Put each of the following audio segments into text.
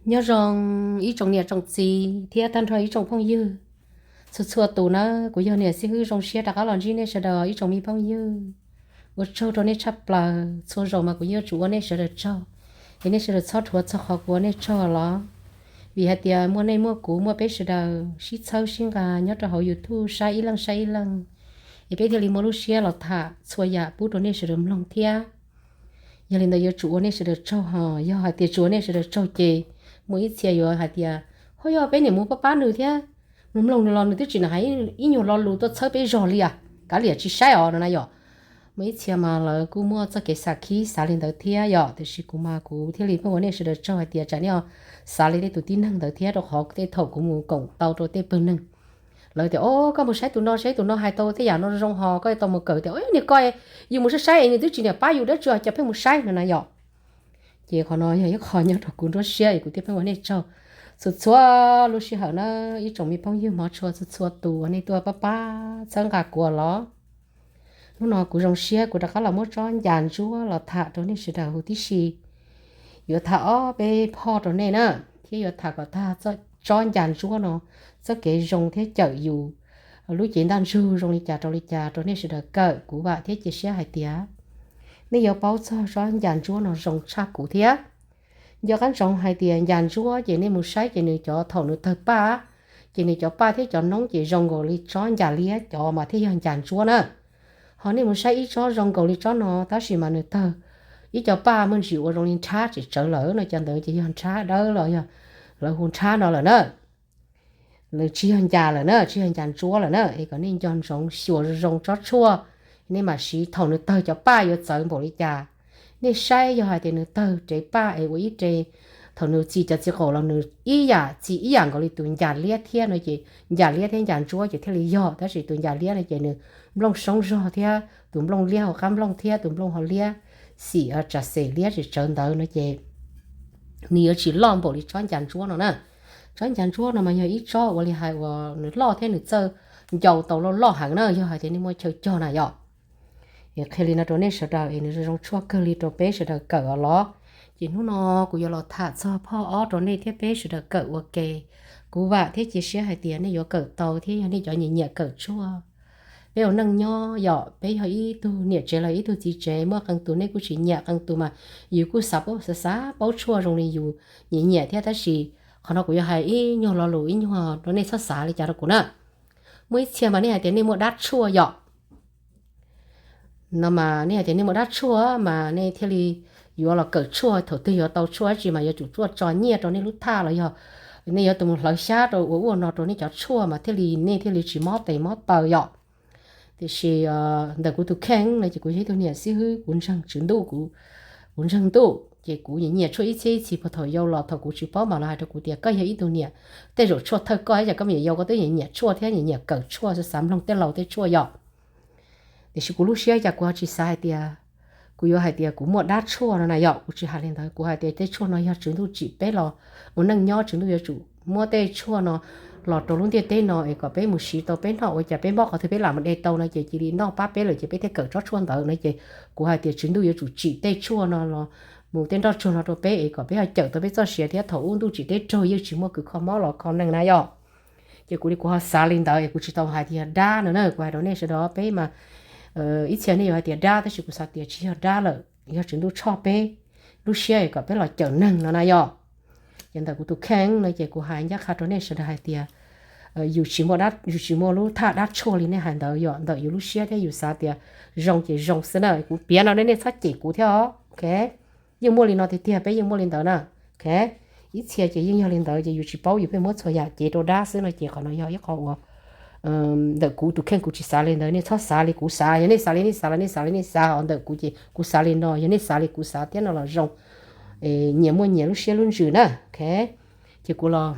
Nyob zoo ib tsoom niam tsoom txiv thiab tag nrho ib tsoom phooj ywg txhua txhua tus na, kuv yog niam Xib Hwb zoo siab rov qab los ntsib nej sawv daws ib tsoom me phooj ywg. Ua tsaug rau nej tshaj plaws, txhua zaus mas kuv yeej yuav tsum ua nej sawv daws tsaug, es nej sawv daws txhob dhuav txog qhov kuv ua nej tsaug los, vim hais tias muaj nej muaj kuv muaj peb sawv daws sib txhawb sib nqa nyob rau hauv YouTube saib ib leej saib ib leej, es peb thiaj li muaj lub siab los tham txhua yam pub rau nej sawv daws mloog thiab. Yog li ntawd yuav tsum ua nej sawv daws tsaug, ho yog hais tias tsis ua nej sawv daws tsaug ces muaj ib txhia yuav hais tias, ho yog peb niam mus pab pab nws thiab, nws mloog nws los nws twb tsis nrog hais ib nyuag lo lus tuaj txhawb peb zog li as, kav liam tsis saib os no na yom. Muaj ib txhia mas lawv kuj muaj txoj kev xav khib xav li ntawd thiab yom, tiam sis kuv mas kuv thiaj li pheej ua nej sawv daws tsaug hais tias tsam nej xav li tej tus tib neeg ntawd thiab, rau qhov tej thaum kuv mus koom tau rau tej pawg neeg, lawv tias, o, koj mus saib tus no, saib tus no hais tau tej yam no zoo ho koj tau mus kawm tias, o, niag ko, yus mus saib saib es nws twb tsis niam pab yus dab tsi cas pheej mus saib no na yom. Ces qhov no yog ib qho nyob rau kuv nruab siab es kuv thiaj pheej ua nej tsaug txhua txhua lub sij hawm na, ib tsoom me phooj ywg hmov tshua txhua txhua tus uas nej tuaj pab pab txhawb nqa kuv los. Hnub no kuv zoo siab kuv rov qab los muab tsob ncas ntsuab los tham rau nej sawv daws huv tib si. Yuav tham ob peb phoj rau nej na, thiab yuav tham kom tag tsob ncas ntsuab no txoj kev zoo thiab cawm yus lub cev ntaj ntsug zoo li cas rau li cas rau nej sawv daws kawm. Kuv vam thiab cia siab hais tias nej yuav paub txog tsob ncas ntsuab no zoo tshaj kuv thiab. Nco qab ntsoov hais tias ncas ntsuab ces nej mus saib ces nws cov thaum nws tawg paj, ces nws cov paj thiab cov noob ces zoo nkaus li tsob ncas liab, cov mas thiaj yog ncas ntsuab na. Ho nej mus saib ib tsob zoo nkaus li tsob no tab sis mas nws tawg ib co paj muaj ntsis ua zoo li nrhab tsis tsawv lawm no, cov ntawd ces yog nrhab dawb los yog lawv hu nrhab no lawm na. Nws tsis yog ncas lawm na, tsis yog ncas ntsuab lawm na. Es kom nej nco ntsoov xyuas zoo tsob tshuaj, nej mam siv thaum nws tawg cov paj yuav txawv npaum li cas. Nej saib yog hais tias nws tawg rev paj es ua ib re, thaum nws txi cov txiv qaum los nws ib yam txi ib yam nkaus li tus ncas liab thiab no ces ncas liab thiab ncas ntsuab ces thiaj li yog, tab sis tus ncas liab no ces nws nplooj soob zog thiab tus nplooj liab hauv qab nplooj thiab tus nplooj ho liab, xim tsam xem liab tsis tsawv ntawd no ces nws yuav tsis loj npaum li tsob ncas ntsuab no na. Tsob ncas ntsuab no mas yog ib tsob ua li hais uas nws loj thiab nws txawj ncau tau loj loj heev na, yog hais tias nej muaj chaw cog na yom. Es qhia li no rau nej sawv daws es nws zoo tshuaj kawg li rau peb sawv daws kawm os los. Ces hnub no kuv yuav los tham txog phoj ob rau nej thiab peb sawv daws kawm ua ke. Kuv vam thiab cia siab hais tias nej yuav kawm tau thiab yog nej cov nyiam nyiam kawm tshuaj. Peb ua neej nyob yom, peb yog ib tug niam tsev los ib tug txiv tsev, muaj qee tus nej kuj tsis nyiam, qee tus mas yus kuj xav paub, xav xav paub tshuaj zoo li yus nyiam nyiam thiab, tab sis qhov no kuv yuav hais ib nyuag lo lus ib nyuag rau nej txhob xav li cas rau kuv na. Muaj ib txhia mas nej hais tias nej muaj dab tshuaj yom. No mas nej hais tias nej muaj dab tshuaj mas nej thiaj li yuav los kawm tshuaj, thaum twg yuav tau tshuaj dab tsi mas yuav tsum tuaj tso nyiaj rau nej lub thaj los yog nej yuav tus mus hlawv xyab rau ua ua no rau nej cov tshuaj mas thiaj li nej thiaj li tsis mob tes mob taw yom. Tiam sis ntawm kuv tus kheej no ces kuv yog ib tug niam xib hwb, kuv ntseeg tswv ntuj, kuv ntseeg ntuj ces kuv nyiam nyiam tshuaj ib txhiab ib txhis puag thaum yau los. Thaum kuv tsis paub mas lawv hais rau kuv tias koj yog ib tug niam, tej zaum tshuaj thawj koj ib yam, koj me nyuam yaus koj twb nyiam nyiam tshuaj thiab nyiam nyiam kawm tshuaj, xav mloog tej laus tej tshuaj yom. Tiam sis kuv lub siab cas kuv ho tsis xav hais tias kuv yuav hais tias kuv muaj dab tshuaj no na yom. Kuv tsis hais li ntawd, kuv hais tias tej tshuaj no yog tswv ntuj tsim peb los ua neej nyob, tswv ntuj yuav tsum muab tej tshuaj no los rau lub ntiaj teb no es kom peb mus siv tau, peb noj ua cas peb mob qhov twg peb lam mus de tau no ces cia li noj pab peb lawm ces peb thiaj kawm tsob tshuaj ntawd no ces kuv hais tias tswv ntuj yuav tsum tsim tej tshuaj no los mus tej nroj tsuag no rau peb es kom peb ho cawm tau peb txoj sia thiab thaum ub ntuj tsim teb raug yeej tsis muaj kws kho mob los kho neeg na yom. Ces kuv li kuv ho xav li ntawd es kuv tsis tau hais tias dab no na. Kuv hais rau nej sawv daws peb mas ib txhia nej yuav hais tias dab tab sis kuv xav tias tsis yog dab lawm, yog tswv ntuj tshoj peb lub siab es kom peb los cawm neeg no na yom. Ces ntawm kuv tus kheej no ces kuv hais ncaj qha rau nej sawv daws hais tias yus tsis muaj, yus tsis muaj lub thaj dab tshuaj li nej hais ntawd yom. Ntawm yus lub siab thiab yus xav tias zoo ces zoo xwb na. Kuv piav no nej, nej txhob cem kuv thiab os. Yeej muaj li no tiag tiag, peb yeej muaj li ntawd na. Ib txhia ces yeej yog li ntawd ces yus tsis paub yus pheej muab txhua yam cev rau dab xwb no ces qhov no yog ib qho uas ntawm kuv tus kheej kuv tsis xav li ntawd, nej txhob xav li kuv xav. Yog nej xav li nej xav los nej xav li nej xav, ho ntawm kuv ces kuv xav li no, yog nej xav li kuv xav thiab no los zoo. Nyias muaj nyias lub siab lub ntsws na. Ces kuv los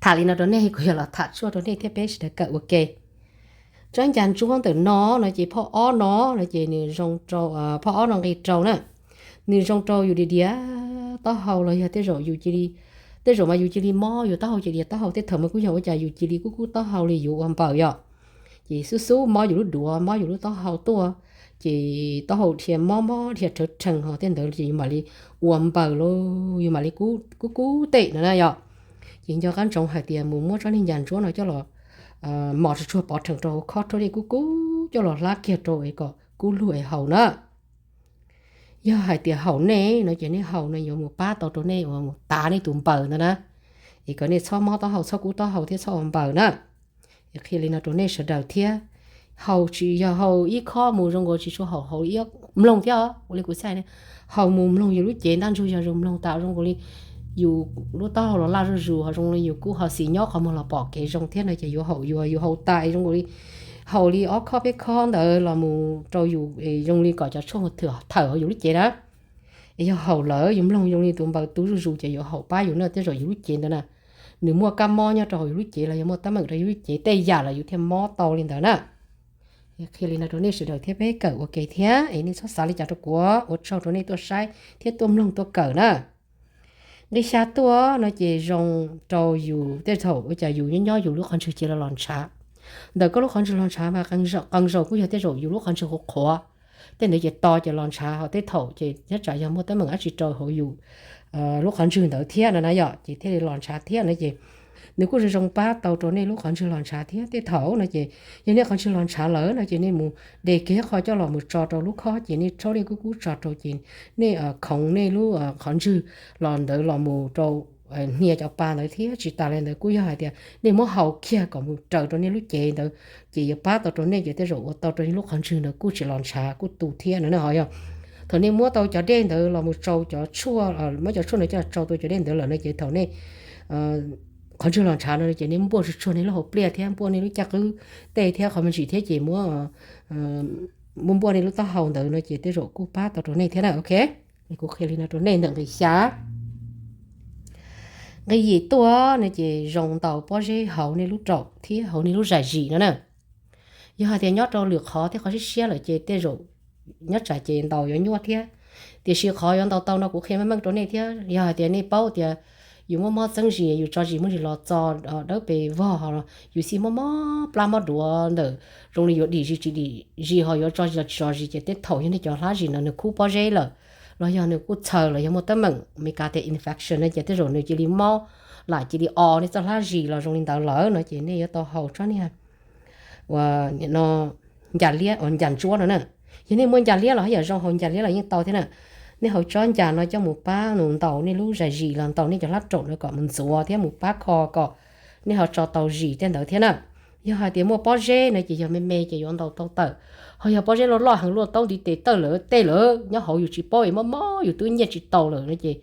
tham li no rau nej, kuv yog los tham tshuaj rau nej thiab peb sawv daws kawm ua ke. Tsob ncas ntsuab ntawm no no ces phoj ob no no ces nws zoo rau, phoj ob no nqe rau na, nws zoo rau yus diav diav taub hau los yog tej zaum yus cia li, tej zaum mas yus cia li mob yus taub hau, cia li diav taub hau, tej thaum mas kuj yog ua cas yus cia li kub kub taub hau li yus ua npaws yom. Ces xub xub mob yus lub duav, mob yus lub taub hau tuaj, ces taub hau dhia mob mob dhia rhawv rhees ho tej ntawd ces yus mam li ua npaws lauj, yus mam li kub kub tem no na yom. Ces nco qab ntsoov hais tias mus muab tsob niag ncas ntsuab no coj los mos tsuag tsuag pov rhees rau hauv khob rhaub dej kub kub coj los hlab kiag rau es kom kub lug es haus na. Yog hais tias haum nej no ces nej haus no yuav mus pab tau rau nej uas mus tav nej tus npaws ntawd na, es kom nej txhob mob taub hau, txhob kub taub hau thiab txhob ua npaws na. Es qhia li no rau nej sawv daws thiab, haus tsis yog haus ib khob mus zoo nkaus tsis tshua haum, haus ib mloog thiab os. Ua li kuv xav, haus mus mloog yus lub cev ntaj ntsug yog zoo mloog tas zoo nkaus li yus lub taub hau los laj zuj zus ho zoo li yus kuj ho xis nyob qhov muag los pom kev zoo thiab no ces yuav haum, yus yus haus tas zoo nkaus li haus li ob khob peb khob ntawd los mus rau yus zoo li kom cov tshuaj thawm hauv yus lub cev na. Es yog haum lawm yus mloog zoo li tus npaws tu zuj zus ces yuav haum pab yus na, tej zaum yus lub cev ntawd na nws muaj kab mob nyob rau hauv yus lub cev los yog muaj teeb meem rau yus lub cev tej yam los yus thiaj mob tau li ntawd na. Qhia li no rau nej sawv daws thiab peb kawm ua ke thiab es nej txhob xav li cas rau kuv, ua tsaug rau nej tuaj saib thiab tuaj mloog tuaj kawm na. Nqi xya tuaj no ces zoo rau yus tej thaum ua cas yus nyob nyob yus lub qhov ntswg cia li los ntshav. Ntawm koj lub qhov ntswg los ntshav mas qee zaus kuj yog tej zaum yus lub qhov ntswg qhuav qhuav, tej ntawd ces to ces los ntshav, ho tej thaum ces nyob tsam yog muaj teeb meem dab tsi rau hauv yus lub qhov ntswg ntawd thiab no na yom, ces thiaj li los ntshav thiab no ces nws kuj zoo zoo pab tau rau nej lub qhov ntswg los ntshav thiab. Tej thaum no ces yog nej qhov ntswg los ntshav lawm no ces nej mus de kiag qho coj los mus tso rau lub khob ces nej rhaub dej kub kub tso rau ces nej khoov nej lub qhov ntswg los ntawd los mus rau hnia cov pa ntawd thiab. Tsis tas li ntawd kuj yog hais tias nej muab haus kiag kom mus raws rau nej lub cev ntawd ces yuav pab tau rau nej ces tej zaum ua tau rau nej lub qhov ntswg ntawd kuj tsis los ntshav kuj tu thiab no na. Ho yog thaum nej muab tau cov dej ntawd los mus tsau cov tshuaj, muab cov tshuaj ntawd coj los tsau tau cov dej ntawd lawm no ces thaum nej qhov ntswg los ntshav no ces nej npuaj tsuag tsuag nej lub hauv pliaj thiab npuaj nej lub caj qwb tej thiab qhov me ntsis thiab ces muab npuaj npuaj nej lub taub hau ntawd no ces tej zaum kuj pab tau rau nej thiab na. Ok, kuv qhia li no rau nej ntawm nqi xya. Nqi yim tuaj no ces zoo ntaus pob zeb hauv nej lub raum thiab hauv nej lub zais zis no na. Yog hais tias nyob rau lwm qhov thiab qhov siab siab lawm ces tej zaum nyob tsam ces ntaus yuav nyuaj thiab. Tiam sis qhov yuav ntaus tau no kuv qhia meej meej rau nej thiab. Yog hais tias nej paub tias yus muaj mob txeeb zis, yus tso zis muaj zis los txo dawb pes vog, yus xij mob mob plab mob duav ntawm zoo li yuav dim zis tsis dim zis ho yuav tso zis los tsis tso zis ces tej thaum yog nej cov hlab zis no nws khub pob zeb lawm los yog nws kuj txhaws los yog muaj teeb meem Meskas tias infection no ces tej zaum nws cia li mob lam cia li o nej txoj hlab zis los zoo li ntawd lawm no ces nej yuav tau haus tsob niag ua no ncas liab uas ncas ntsuab no na. Yog nej muaj ncas liab los haj yam zoo, haus ncas liab los yeej tau thiab na. Nej haus tsob ncas no coj mus pab mus ntaus nej lub zais zis los ntaus nej cov hlab raum no kom mus ntxuav thiab mus pab kho kom nej ho tso tau zis tej ntawd thiab na. Yog hais tias muaj pob zeb no ces yog me me ces yuav ntaus tau tawm. Ho yog pob zeb loj loj heev luaj taub ntiv tes tawj lawm tej lawm nyob hauv yus tsis paub es mob mob yus twb nyiaj tsis tau lawm no ces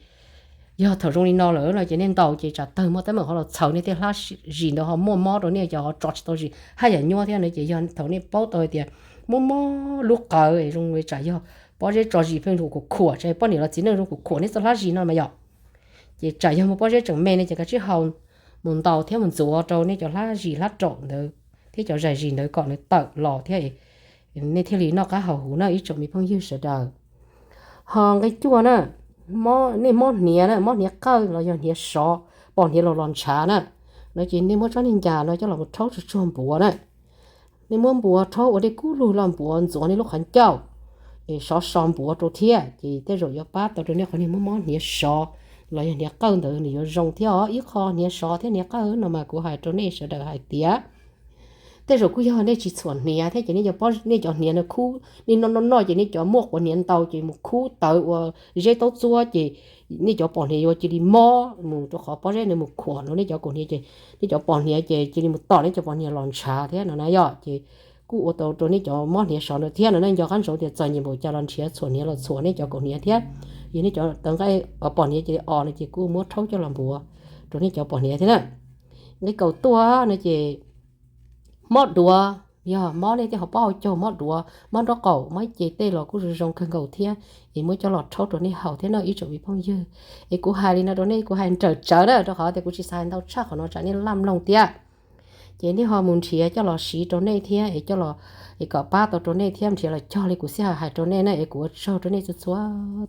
yog thaum zoo li no lawm no ces nej ntaus ces tsam tawg muaj teeb meem ho los txhaws nej tej hlab zis ntawd ho muaj mob rau nej cov ho tso tsis tau zis haj yam nyuaj thiab no ces yog thaum nej paub tau hais tias mob mob lub qawv zoo li tsam yog pob zeb tso zis pheej zoo kuv khuam, tsam poj niam los txiv neej zoo kuv khuam nej txoj hlab zis no mas yom. Ces tsam yog muaj pob zeb tseem me no ces kav tsij haus mus ntaus thiab mus ntxuav rau nej cov hlab zis hlab raum ntawd thiab cov zais zis ntawd kom nws tawm los thiab nej thiaj li noj qab haus huv na ib tsoom me phooj ywg sawv daws. Ho nqi cuaj na, nej mob hniav na, mob hniav qawj los yog hniav sov, pos hniav los los ntshav na, no ces nej muab tsob niag ncas no coj los rhaub tsuag tsuag npuav na. Nej muab npuav rhaub ua dej kub lug los npuav ntxuav nej lub qhov ncauj, es sov so npuav rau thiab ces tej zaum yuav pab tau rau nej qhov niag mob mob hniav sov los yog hniav qawj ntawd nws yuav zoo thiab os. Ib qho hniav sov thiab hniav qawj no mas kuv hais rau nej sawv daws hais tias tej zaum kuj yog nej tsis txhuam hniav thiab ces nej cov hniav no khub, nej noj noj noj ces nej cov muaj quav hniav ntau ces mus khub tawv ua zeb taub txuab ces nej cov pos hniav yuav cia li mob mus rau qhov pob zeb nws mus khuam rau nej cov kaus hniav ces nej cov pos hniav ces cia li mus tom nej cov pos hniav los ntshav thiab no na yom. Ces kuj ua tau rau nej cov mob hniav sov ntawd thiab no na. Nco qab ntsoov tias txom nyem npaum cas los nrhiav txhuam hniav los txhuam nej cov kaus hniav thiab, yog nej cov tawv nqaij pos hniav cia li o no ces kuj muab rhaub coj los npuav rau nej cov pos hniav thiab na. Nqi kaum tuaj no ces mob duav, yog mob nej tej hauv paub hauv caug, mob duav, mob nraub qaum, mob ib ce tej los kuj zoo zoo kawg nkaus thiab. Es muab coj los rhaub rau nej haus thiab no ib tsoom me phooj ywg. Es kuv hais li no rau nej, kuv hais nrawm tsawv na rau qhov tias kuv tsis xav hais ntau tshaj qhov no tsam nej laj mloog tiag. Ces nej ho mus nrhiav coj los siv rau nej thiab es coj los, es kom pab tau rau nej thiab nrhiav los cog li kuv xij hawm hais rau nej na. Es kuv ua tsaug rau nej txhua txhua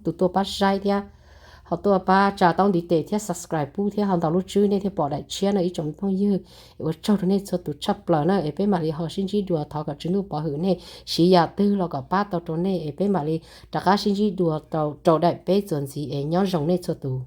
tus tuaj pab saib thiab. ho tuaj pab tsa taub ntiv tes thiab subscribe pub thiab ho ntaus lub tswb nej thiaj pom daim tshiab no ib tsoom phooj ywg. Es ua tsaug rau nej txhua tus tshaj plaws na, es peb mam li ho sib ntsib dua, thov kom Tswv Ntuj pov hwm nej siv yam twg los kom pab tau rau nej, es peb mam li rov qab sib ntsib dua rau daim peb txuas ntxiv es nyob zoo nej txhua tus.